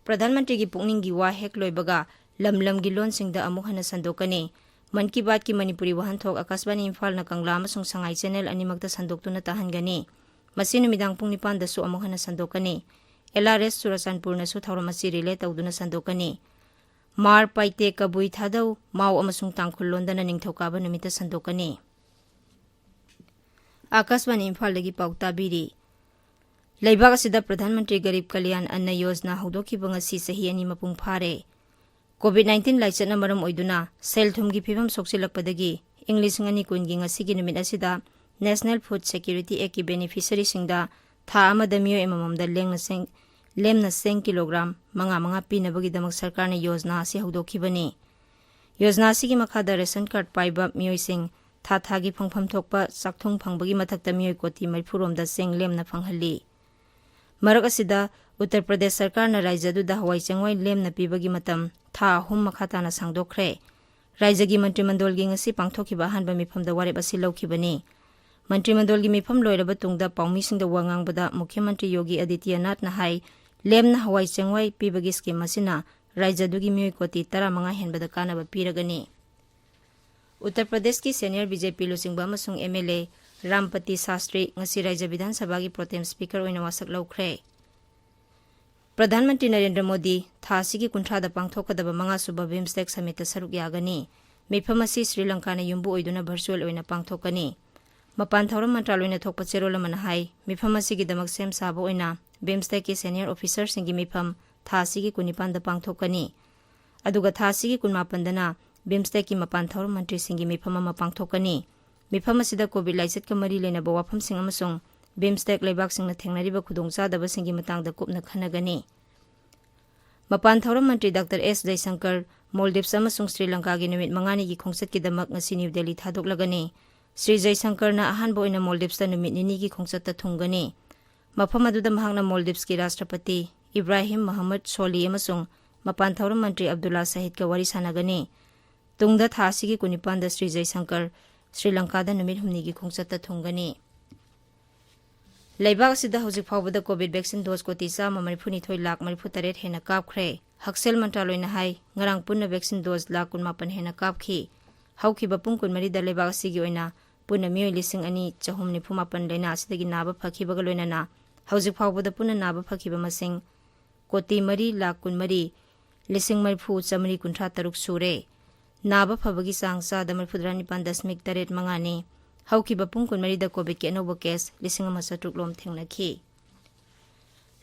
ꯄ꯭ꯔꯙꯥꯟ ꯃꯟꯇ꯭ꯔꯤꯒꯤ ꯄꯨꯛꯅꯤꯡꯒꯤ ꯋꯥ ꯍꯦꯛ ꯂꯣꯏꯕꯒ ꯂꯝ ꯂꯝꯒꯤ ꯂꯣꯟꯁꯤꯡꯗ ꯑꯃꯨꯛ ꯍꯟꯅ ꯁꯟꯗꯣꯛꯀꯅꯤ꯫ ꯃꯟ ꯀꯤ ꯕꯥꯠꯀꯤ ꯃꯅꯤꯄꯨꯔꯤ ꯋꯥꯍꯟꯊꯣꯛ ꯑꯀꯥꯁꯕꯥꯅꯤ ꯏꯝꯐꯥꯜꯅ ꯀꯪꯂꯥ ꯑꯃꯁꯨꯡ ꯁꯉꯥꯏ ꯆꯦꯅꯦꯜ ꯑꯅꯤꯃꯛꯇ ꯁꯟꯗꯣꯛꯇꯨꯅ ꯇꯥꯍꯟꯒꯅꯤ꯫ ꯃꯁꯤ ꯅꯨꯃꯤꯗꯥꯡ ꯄꯨꯡ ꯅꯤꯄꯥꯟꯗꯁꯨ ꯑꯃꯨꯛ ꯍꯟꯅ ꯁꯟꯗꯣꯛꯀꯅꯤ꯫ LRS ꯆꯨꯔꯆꯥꯟꯄꯨꯔꯅꯁꯨ ꯊꯧꯔꯝ ꯑꯁꯤ relay ꯇꯧꯗꯨꯅ ꯁꯟꯗꯣꯛꯀꯅꯤ꯫ ꯃꯥꯔ, ꯄꯥꯏꯇꯦ, ꯀꯕꯨꯏ, ꯊꯥꯗꯧ, ꯃꯥꯎ ꯑꯃꯁꯨꯡ ꯇꯥꯡꯈꯨꯜ ꯂꯣꯟꯗꯅ ꯅꯤꯡꯊꯧꯀꯥꯕ ꯅꯨꯃꯤꯠꯇ ꯁꯟꯗꯣꯛꯀꯅꯤ꯫ ꯑꯀꯥꯁꯕꯥꯅꯤ ꯏꯝꯐꯥꯜꯗꯒꯤ ꯄꯥꯎ ꯇꯥꯕꯤꯔꯤ꯫ ꯂꯩꯕꯥꯛ ꯑꯁꯤꯗ ꯄ꯭ꯔꯙꯥꯟ ꯃꯟꯇ꯭ꯔꯤ ꯒꯔꯤꯕ ꯀꯂꯌꯥꯟ ꯑꯟꯅ ꯌꯣꯖꯅꯥ ꯍꯧꯗꯣꯛꯈꯤꯕ ꯉꯁꯤ ꯆꯍꯤ ꯑꯅꯤ ꯃꯄꯨꯡ ꯐꯥꯔꯦ꯫ COVID nineteen ꯂꯥꯏꯆꯠꯅ ꯃꯔꯝ ꯑꯣꯏꯗꯨꯅ ꯁꯦꯜ ꯊꯨꯝꯒꯤ ꯐꯤꯕꯝ ꯁꯣꯛꯆꯤꯜꯂꯛꯄꯗꯒꯤ ꯏꯪ ꯂꯤꯁꯤꯡ ꯑꯅꯤ ꯀꯨꯟꯒꯤ ꯉꯁꯤꯒꯤ ꯅꯨꯃꯤꯠ ꯑꯁꯤꯗ National Food Security Act ꯀꯤ beneficiary ꯁꯤꯡꯗ ꯊꯥ ꯑꯃꯗ ꯃꯤꯑꯣꯏ ꯑꯃꯃꯝꯗ ꯂꯦꯡꯅ ꯆꯦꯡ, ꯂꯦꯝꯅ ꯆꯦꯡ ꯀꯤꯂꯣꯒ꯭ꯔꯥꯝ ꯃꯉꯥ ꯃꯉꯥ ꯄꯤꯅꯕꯒꯤꯗꯃꯛ ꯁꯔꯀꯥꯔꯅ ꯌꯣꯖꯅꯥ ꯑꯁꯤ ꯍꯧꯗꯣꯛꯈꯤꯕꯅꯤ꯫ ꯌꯣꯖꯅꯥ ꯑꯁꯤꯒꯤ ꯃꯈꯥꯗ ration card ꯄꯥꯏꯕ ꯃꯤꯑꯣꯏꯁꯤꯡ ꯊꯥ ꯊꯥꯒꯤ ꯐꯪꯐꯝ ꯊꯣꯛꯄ ꯆꯥꯛꯊꯨꯡ ꯐꯪꯕꯒꯤ ꯃꯊꯛꯇ ꯃꯤꯑꯣꯏ ꯀꯣꯇꯤ ꯃꯔꯤꯐꯨ ꯔꯣꯝꯗ ꯆꯦꯡ ꯂꯦꯝꯅ ꯐꯪꯍꯜꯂꯤ꯫ ꯃꯔꯛ ꯑꯁꯤꯗ, ꯎꯠꯇꯔ ꯄ꯭ꯔꯗꯦꯁ ꯁꯔꯀꯥꯔꯅ ꯔꯥꯖ꯭ꯌ ꯑꯗꯨꯗ ꯍꯋꯥꯏ ꯆꯦꯡꯋꯥꯏ ꯂꯦꯝꯅ ꯄꯤꯕꯒꯤ ꯃꯇꯝ ꯊꯥ ꯑꯍꯨꯝ ꯃꯈꯥ ꯇꯥꯅ ꯁꯥꯡꯗꯣꯛꯈ꯭ꯔꯦ꯫ ꯔꯥꯖ꯭ꯌꯒꯤ ꯃꯟꯇ꯭ꯔꯤ ꯃꯟꯗꯣꯜꯒꯤ ꯉꯁꯤ ꯄꯥꯡꯊꯣꯛꯈꯤꯕ ꯑꯍꯥꯟꯕ ꯃꯤꯐꯝꯗ ꯋꯥꯔꯦꯞ ꯑꯁꯤ ꯂꯧꯈꯤꯕꯅꯤ꯫ ꯃꯟꯇ꯭ꯔꯤ ꯃꯟꯗꯣꯜꯒꯤ ꯃꯤꯐꯝ ꯂꯣꯏꯔꯕ ꯇꯨꯡꯗ ꯄꯥꯎꯃꯤꯁꯤꯡꯗ ꯋꯥ ꯉꯥꯡꯕꯗ ꯃꯨꯈ꯭ꯌ ꯃꯟꯇ꯭ꯔꯤ ꯌꯣꯒꯤ ꯑꯗꯤꯇ꯭ꯌꯅꯥꯊꯅ ꯍꯥꯏ, ꯂꯦꯝꯅ ꯍꯋꯥꯏ ꯆꯦꯡꯋꯥꯏ ꯄꯤꯕꯒꯤ scheme ꯑꯁꯤꯅ ꯔꯥꯖ꯭ꯌ ꯑꯗꯨꯒꯤ ꯃꯤꯑꯣꯏ ꯀꯣꯇꯤ ꯇꯔꯥꯃꯉꯥ ꯍꯦꯟꯕꯗ ꯀꯥꯟꯅꯕ ꯄꯤꯔꯒꯅꯤ꯫ ꯎꯠꯇꯔ ꯄ꯭ꯔꯗꯦꯁꯀꯤ senior BJP ꯂꯨꯆꯤꯡꯕ ꯑꯃꯁꯨꯡ MLA ꯔꯥꯝꯄꯇꯤ ꯁꯥꯁꯇ꯭ꯔꯤ ꯉꯁꯤ ꯔꯥꯖ꯭ꯌ ꯕꯤꯙꯥꯟ ꯁꯚꯥꯒꯤ pro tem speaker ꯑꯣꯏꯅ ꯋꯥꯁꯛ ꯂꯧꯈ꯭ꯔꯦ꯫ ꯄ꯭ꯔꯙꯥꯟ ꯃꯟꯇ꯭ꯔꯤ ꯅꯔꯦꯟꯗ꯭ꯔ ꯃꯣꯗꯤ ꯊꯥ ꯑꯁꯤꯒꯤ ꯀꯨꯟꯊ꯭ꯔꯥꯗ ꯄꯥꯡꯊꯣꯛꯀꯗꯕ ꯃꯉꯥꯁꯨꯕ BIMSTEC summitꯇ ꯁꯔꯨꯛ ꯌꯥꯒꯅꯤ꯫ ꯃꯤꯐꯝ ꯑꯁꯤ ꯁ꯭ꯔꯤ ꯂꯪꯀꯥꯅ ꯌꯨꯝꯕꯨ ꯑꯣꯏꯗꯨꯅ virtual ꯑꯣꯏꯅ ꯄꯥꯡꯊꯣꯛꯀꯅꯤ꯫ ꯃꯄꯥꯟ ꯊꯧꯔꯝ ꯃꯟꯇ꯭ꯔꯥꯂꯣꯏꯅ ꯊꯣꯛꯄ ꯆꯦꯔꯣꯜ ꯑꯃꯅ ꯍꯥꯏ, ꯃꯤꯐꯝ ꯑꯁꯤꯒꯤꯗꯃꯛ ꯁꯦꯝ ꯁꯥꯕ ꯑꯣꯏꯅ BIMSTECꯀꯤ senior officerꯁꯤꯡꯒꯤ ꯃꯤꯐꯝ ꯊꯥ ꯑꯁꯤꯒꯤ ꯀꯨꯟꯅꯤꯄꯥꯟꯗ ꯄꯥꯡꯊꯣꯛꯀꯅꯤ꯫ ꯑꯗꯨꯒ ꯊꯥ ꯑꯁꯤꯒꯤ ꯀꯨꯟꯃꯥꯄꯟꯗꯅ BIMSTECꯀꯤ ꯃꯄꯥꯟ ꯊꯧꯔꯝ ꯃꯟꯇ꯭ꯔꯤꯁꯤꯡꯒꯤ ꯃꯤꯐꯝ ꯑꯃ ꯄꯥꯡꯊꯣꯛꯀꯅꯤ꯫ ꯃꯤꯐꯝ ꯑꯁꯤꯗ COVID ꯂꯥꯏꯆꯠꯀ ꯃꯔꯤ ꯂꯩꯅꯕ ꯋꯥꯐꯝꯁꯤꯡ ꯑꯃꯁꯨꯡ BIMSTEC ꯂꯩꯕꯥꯛꯁꯤꯡꯅ ꯊꯦꯡꯅꯔꯤꯕ ꯈꯨꯗꯣꯡꯆꯥꯗꯕꯁꯤꯡꯒꯤ ꯃꯇꯥꯡꯗ ꯀꯨꯞꯅ ꯈꯟꯅꯒꯅꯤ꯫ ꯃꯄꯥꯟ ꯊꯧꯔꯝ ꯃꯟꯇ꯭ꯔꯤ ꯗꯥꯛꯇꯔ ꯑꯦꯁ ꯖꯌꯁꯪꯀꯔ ꯃꯣꯜꯗꯤꯞꯁ ꯑꯃꯁꯨꯡ ꯁ꯭ꯔꯤ ꯂꯪꯀꯥꯒꯤ ꯅꯨꯃꯤꯠ ꯃꯉꯥꯅꯤꯒꯤ ꯈꯣꯡꯆꯠꯀꯤꯗꯃꯛ ꯉꯁꯤ ꯅ꯭ꯌꯨ ꯗꯦꯜꯂꯤ ꯊꯥꯗꯣꯛꯂꯒꯅꯤ꯫ ꯁ꯭ꯔꯤ ꯖꯌꯁꯪꯀꯔꯅ ꯑꯍꯥꯟꯕ ꯑꯣꯏꯅ ꯃꯣꯜꯗꯤꯞꯁꯇ ꯅꯨꯃꯤꯠ ꯅꯤꯅꯤꯒꯤ ꯈꯣꯡꯆꯠꯇ ꯊꯨꯡꯒꯅꯤ꯫ ꯃꯐꯝ ꯑꯗꯨꯗ ꯃꯍꯥꯛꯅ ꯃꯣꯜꯗꯤꯞꯁꯀꯤ ꯔꯥꯁꯇ꯭ꯔꯄꯇꯤ ꯏꯕ꯭ꯔꯥꯍꯤꯝ ꯃꯍꯃꯗ ꯁꯣꯂꯤ ꯑꯃꯁꯨꯡ ꯃꯄꯥꯟ ꯊꯧꯔꯝ ꯃꯟꯇ꯭ꯔꯤ ꯑꯕꯗꯨꯜꯂꯥ ꯁꯍꯤꯗꯀ ꯋꯥꯔꯤ ꯁꯥꯟꯅꯒꯅꯤ꯫ ꯇꯨꯡꯗ ꯊꯥ ꯑꯁꯤꯒꯤ ꯀꯨꯟꯅꯤꯄꯥꯟꯗ ꯁ꯭ꯔꯤ ꯖꯌꯁꯪꯀꯔ ꯁ꯭ꯔꯤ ꯂꯪꯀꯥꯗ ꯅꯨꯃꯤꯠ ꯍꯨꯝꯅꯤꯒꯤ ꯈꯣꯡꯆꯠꯇ ꯊꯨꯡꯒꯅꯤ꯫ ꯂꯩꯕꯥꯛ ꯑꯁꯤꯗ ꯍꯧꯖꯤꯛ ꯐꯥꯎꯕꯗ ꯀꯣꯚꯤꯗ ꯚꯦꯛꯁꯤꯟ ꯗꯣꯁ ꯀꯣꯇꯤ ꯆꯥꯝꯃ ꯃꯔꯤꯐꯨꯅꯤꯊꯣꯏ ꯂꯥꯈ ꯃꯔꯤꯐꯨꯇꯔꯦꯠ ꯍꯦꯟꯅ ꯀꯥꯞꯈ꯭ꯔꯦ꯫ ꯍꯛꯁꯦꯜ ꯃꯟꯇ꯭ꯔꯥꯂꯣꯏꯅ ꯍꯥꯏ, ꯉꯔꯥꯡ ꯄꯨꯟꯅ ꯚꯦꯛꯁꯤꯟ ꯗꯣꯁ ꯂꯥꯈ ꯀꯨꯟꯃꯥꯄꯟ ꯍꯦꯟꯅ ꯀꯥꯞꯈꯤ꯫ ꯍꯧꯈꯤꯕ ꯄꯨꯡ ꯀꯨꯟꯃꯔꯤꯗ ꯂꯩꯕꯥꯛ ꯑꯁꯤꯒꯤ ꯑꯣꯏꯅ ꯄꯨꯟꯅ ꯃꯤꯑꯣꯏ ꯂꯤꯁꯤꯡ ꯑꯅꯤ ꯆꯍꯨꯝ ꯅꯤꯐꯨ ꯃꯥꯄꯟ ꯂꯥꯏꯅꯥ ꯑꯁꯤꯗꯒꯤ ꯅꯥꯕ ꯐꯈꯤꯕꯒ ꯂꯣꯏꯅꯅ ꯍꯧꯖꯤꯛ ꯐꯥꯎꯕꯗ ꯄꯨꯟꯅ ꯅꯥꯕ ꯐꯈꯤꯕ ꯃꯁꯤꯡ ꯀꯣꯇꯤ ꯃꯔꯤ ꯂꯥꯈ ꯀꯨꯟꯃꯔꯤ ꯂꯤꯁꯤꯡ ꯃꯔꯤꯐꯨ ꯆꯥꯃꯔꯤ ꯀꯨꯟꯊ꯭ꯔꯥ ꯇꯔꯨꯛ ꯁꯨꯔꯦ꯫ ꯅꯥꯕ ꯐꯕꯒꯤ ꯆꯥꯡ ꯆꯥꯗ ꯃꯔꯤꯐꯨꯇꯔꯥ ꯅꯤꯄꯥꯟ ꯗꯁꯃꯤꯛ ꯇꯔꯦꯠ ꯃꯉꯥꯅꯤ꯫ ꯍꯧꯈꯤꯕ ꯄꯨꯡ ꯀꯨꯟꯃꯔꯤꯗ ꯀꯣꯚꯤꯗꯀꯤ ꯑꯅꯧꯕ ꯀꯦꯁ ꯂꯤꯁꯤꯡ ꯑꯃ ꯆꯥꯇ꯭ꯔꯨꯛ ꯂꯣꯝ ꯊꯦꯡꯅꯈꯤ꯫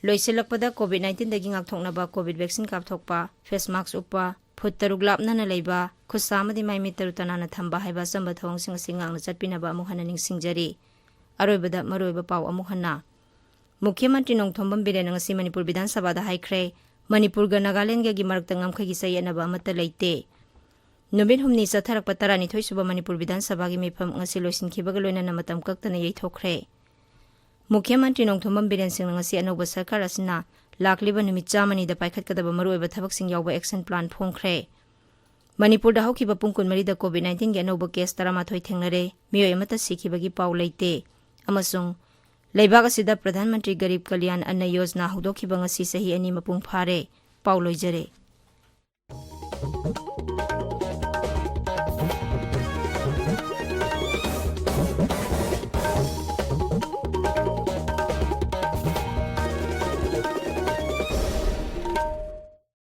ꯂꯣꯏꯁꯤꯜꯂꯛꯄꯗ ꯀꯣꯚꯤꯗ ꯅꯥꯏꯟꯇꯤꯟꯗꯒꯤ ꯉꯥꯛꯊꯣꯛꯅꯕ ꯀꯣꯚꯤꯗ ꯚꯦꯛꯁꯤꯟ ꯀꯥꯞꯊꯣꯛꯄ, ꯐꯦꯁ ꯃꯥꯛꯁ ꯎꯞꯄ, ꯐꯨꯠ ꯇꯔꯨꯛ ꯂꯥꯞꯅꯅ ꯂꯩꯕ, ꯈꯨꯠ ꯁꯥ ꯑꯃꯗꯤ ꯃꯥꯏ ꯃꯤꯠ ꯇꯔꯨ ꯇꯅꯥꯟꯅ ꯊꯝꯕ ꯍꯥꯏꯕ ꯑꯆꯝꯕ ꯊꯧꯑꯣꯡꯁꯤꯡ ꯑꯁꯤ ꯉꯥꯛꯅ ꯆꯠꯄꯤꯅꯕ ꯑꯃꯨꯛ ꯍꯟꯅ ꯅꯤꯡꯁꯤꯡꯖꯔꯤ꯫ ꯑꯔꯣꯏꯕꯗ ꯃꯔꯨꯑꯣꯏꯕ ꯄꯥꯎ ꯑꯃꯨꯛ ꯍꯟꯅ꯫ ꯃꯨꯈ꯭ꯌ ꯃꯟꯇ꯭ꯔꯤ ꯅꯣꯡꯊꯣꯝꯕꯝ ꯕꯤꯔꯦꯟꯅ ꯉꯁꯤ ꯃꯅꯤꯄꯨꯔ ꯕꯤꯙꯥꯟ ꯁꯚꯥꯗ ꯍꯥꯏꯈ꯭ꯔꯦ, ꯃꯅꯤꯄꯨꯔꯒ ꯅꯥꯒꯥꯂꯦꯟꯗꯒꯤ ꯃꯔꯛꯇ ꯉꯝꯈꯩꯒꯤ ꯆꯌꯦꯠꯅꯕ ꯑꯃꯠꯇ ꯂꯩꯇꯦ꯫ ꯅꯨꯃꯤꯠ ꯍꯨꯝꯅꯤ ꯆꯠꯊꯔꯛꯄ ꯇꯔꯥꯅꯤꯊꯣꯏ ꯁꯨꯕ ꯃꯅꯤꯄꯨꯔ ꯕꯤꯙꯥꯟ ꯁꯚꯥꯒꯤ ꯃꯤꯐꯝ ꯉꯁꯤ ꯂꯣꯏꯁꯤꯟꯈꯤꯕꯒ ꯂꯣꯏꯅꯅ ꯃꯇꯝ ꯀꯛꯇꯅ ꯌꯩꯊꯣꯛꯈ꯭ꯔꯦ꯫ ꯃꯨꯈ꯭ꯌ ꯃꯟꯇ꯭ꯔꯤ ꯅꯣꯡꯊꯣꯝꯕꯝ ꯕꯤꯔꯦꯟ ꯁꯤꯡꯅ ꯉꯁꯤ ꯑꯅꯧꯕ ꯁꯔꯀꯥꯔ ꯑꯁꯤꯅ ꯂꯥꯛꯂꯤꯕ ꯅꯨꯃꯤꯠ ꯆꯥꯝꯃꯅꯤꯗ ꯄꯥꯏꯈꯠꯀꯗꯕ ꯃꯔꯨꯑꯣꯏꯕ ꯊꯕꯛꯁꯤꯡ ꯌꯥꯎꯕ ꯑꯦꯛꯁꯟ ꯄ꯭ꯂꯥꯟ ꯐꯣꯡꯈ꯭ꯔꯦ꯫ ꯃꯅꯤꯄꯨꯔꯗ ꯍꯧꯈꯤꯕ ꯄꯨꯡ ꯀꯨꯟꯃꯔꯤꯗ ꯀꯣꯚꯤꯗ ꯅꯥꯏꯟꯇꯤꯟꯒꯤ ꯑꯅꯧꯕ ꯀꯦꯁ ꯇꯔꯥꯃꯥꯊꯣꯏ ꯊꯦꯡꯅꯔꯦ꯫ ꯃꯤꯑꯣꯏ ꯑꯃꯠꯇ ꯁꯤꯈꯤꯕꯒꯤ ꯄꯥꯎ ꯂꯩꯇꯦ꯫ ꯑꯃꯁꯨꯡ ꯂꯩꯕꯥꯛ ꯑꯁꯤꯗ ꯄ꯭ꯔꯙꯥꯟ ꯃꯟꯇ꯭ꯔꯤ ꯒꯔꯤꯕ ꯀꯂꯌꯥꯟ ꯑꯟꯅ ꯌꯣꯖꯅꯥ ꯍꯧꯗꯣꯛꯈꯤꯕ ꯉꯁꯤ ꯆꯍꯤ ꯑꯅꯤ ꯃꯄꯨꯡ ꯐꯥꯔꯦ꯫ ꯄꯥꯎ ꯂꯣꯏꯖꯔꯦ꯫